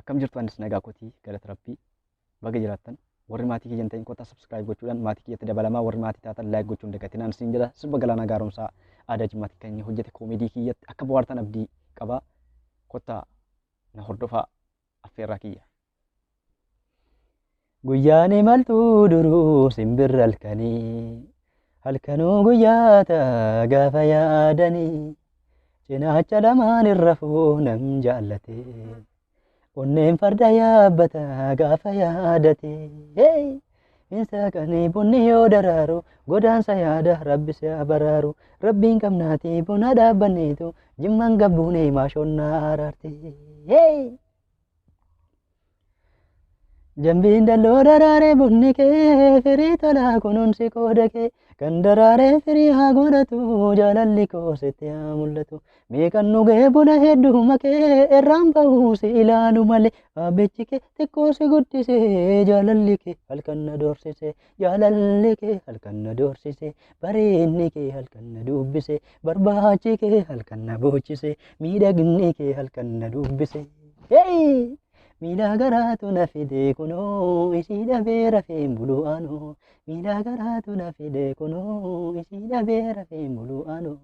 Akkam jirtu? Anis nagaa kootii, galata Rabbii. Baga jiraattan. Warri maatii kiyya hin ta'in kottaa subscribe gochuudhaan maatii kiyyatti dabalamaa. Warri maatii taatan like gochuun dagatinaan siin jedha. Sirba Galaanaa Gaaromsaa aadaa Jimmaatti kan inni hojjete koomedii kiyyatti akka bohaartan abdii qaba. Kottaa na hordofaa, affeerraa kiyya. Guyyaan imaltuu duruu simbirra halkanii, halkanuu guyyaa ta'a gaafa yaadanii. Cinaacha lamaan irra nam jaallate, onneen farda yaabbata gaafa yaadate. Hin bunni yoo daraaru, godaansa yaada, Rabbi si haa baraaru. Rabbiin qabnaati buna dhaabbanneetu Jimmaan gabbuunee maashonnaa araarte. Jambiin dalloo daraaree, bunni kee firii tolaa, kunuunsi qooda kee kan daraaree firii haa godhatu, jaalalli koo sitti haa mul'atu. Meeqan dhugee buna hedduu makee, irraan bahuu si ilaalu malee. Abbichi kee xiqqoo si guddise, jaalalli kee halkan na doorsise, jaalalli kee halkan na doorsise, bareenni kee halkan na dubbise, barbaachi kee halkan na boochise, miidhagni kee halkan na dubbise. Hey! Miila garaatu na fide kunoo, isii dhabee rafeen buluu anoo. Miila garaatu na fide kunoo, isii dhabee rafeen buluu anoo.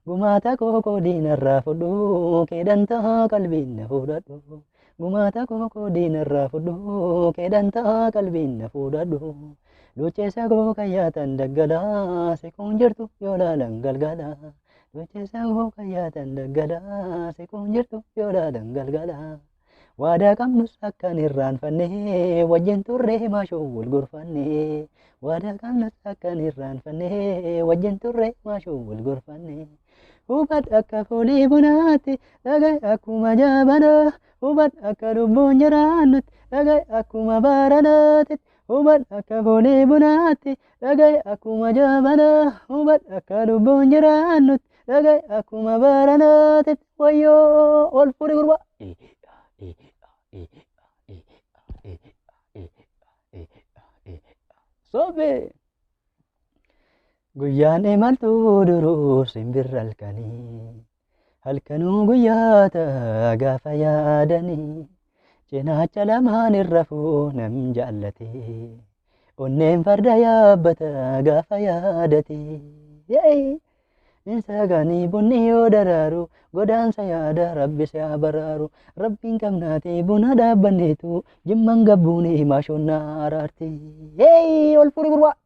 Gumaata koo qoodiinarraa fudhu, keedhantaa qalbiin na fudhadhu. Gumaata koo qoodiinarraa fudhu, keedhantaa qalbiin na fudhadhu. Lucheessa koo kayyaatan daggalaa, siquun jirtu yoo laalan galgala. Lucheessa koo kayyaatan daggalaa, siquun jirtu yoo laalan galgala. Waadaa qabnus akkan irraanfanne, wajjin turre maashoo wal gorfanne. Waadaa qabnus akkan irraanfanne, wajjin turre maashoo wal gorfanne. Hubadhu akka foolii bunaatti, dhaga'i akkuma jabanaa. Hubadhu akka lubbuun jiraannutti, dhaga'i akkuma baranaatti. Hubadhu akka foolii bunaatti, dhaga'i akkuma jabanaa. Hubadhu akka lubbuun jiraannutti, dhaga'i akkuma baranaatti. Wayyoo, ol fuudhi gurbaa. Sobe. Guyyaan imaltuu duruu simbirra halkanii, halkanuu guyyaa ta'a gaafa yaadanii. Cinaacha lamaan irra nam jaallate, onneen farda yaabbata gaafa yaadate. Insaganii bunni yoo daraaru, godaansa yaada, Rabbi si haa baraaru. Rabbiin qabnaati buna dhaabbanneetu Jimmaan gabbuunee maashonnaa araarte. Ol fuudhi gurbaa.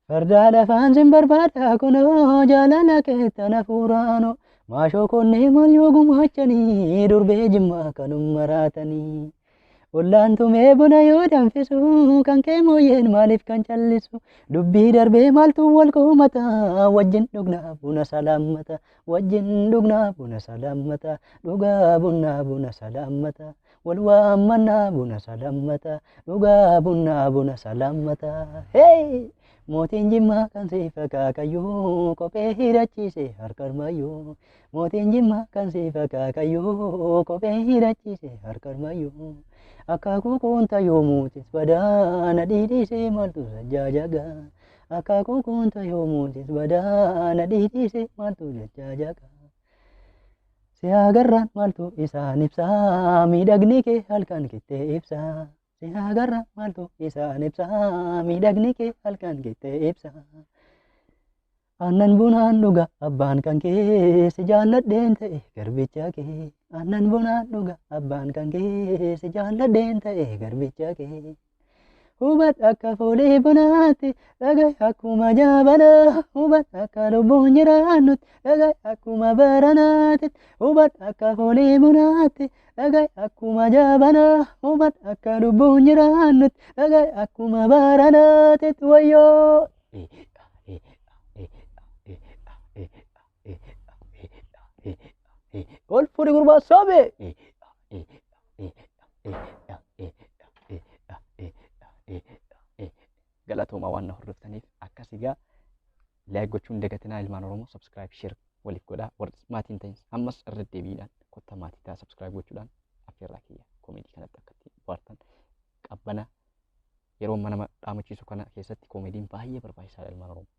Farda lafaan sin barbaada kunoo, jaalala keettana fuuraanoo. Maashoo konnee maal yoo gumaachanii, durbee Jimmaa kanum maraatanii. Ollaan tumee buna yoo danfisu, kan kee mooyyeen maaliif kan callisu? Dubbii darbee maaltu wal koomata? Wajjin dhugnaa buna salaammata, wajjin dhugnaa buna salaammata, dhugaa bunaa buna salaammata, wal waammannaa buna salaammata, dhugaa bunaa buna salaammata. Hey! Mootiin Jimmaa kan siif akaakayyuu, kophee hidhachiise harka armayyuu. Mootiin Jimmaa kan siif akaakayyuu, kophee hidhachiise harka armayyuu. Akaakuu koonta yoomuutis badaa, na dhiidhiisee maaltu sajjaajaga? Akaakuu koonta yoomuutis badaa, na dhiidhiisee maaltu jajjaajaga? Si agarraan maaltu isaan ibsaa, miidhagni kee halkan kittee ibsaa. Si agarraan maaltu isaan ibsaa, miidhagni kee halkan kittee ibsaa. Aannan bunaan dhuga abbaan kan kee, si jaalladheen ta'e garbicha kee. Aannan bunaan dhuga abbaan kan kee, si jaalladheen ta'e garbicha kee. Hubadhu akka foolii bunaatti, dhaga'i akkuma jabanaa. Hubadhu akka lubbuun jiraannutti, dhaga'i akkuma baranaatti. Hubadhu akka foolii bunaatti, dhaga'i akkuma jabanaa. Hubadhu akka lubbuun jiraannutti, dhaga'i akkuma baranaatti. Wayyoo. Ol fuudhi gurbaa, sobe. Galatooma waan na hordoftaniif. Akkas egaa, like gochuun dagatinaa ilmaan Oromoo, subscribe, share waliif godhaa. Warri maatiin ta'in ammas irra deebiidhaan kottaa maatii ta'a subscribe gochuudhaan, affeerraa kiyya. Koomeedii kanatti akkatti bohaartan qabbana yeroo amma nama dhaamachiisu kana keessatti koomeediin baay'ee barbaachisaadha, ilmaan Oromoo.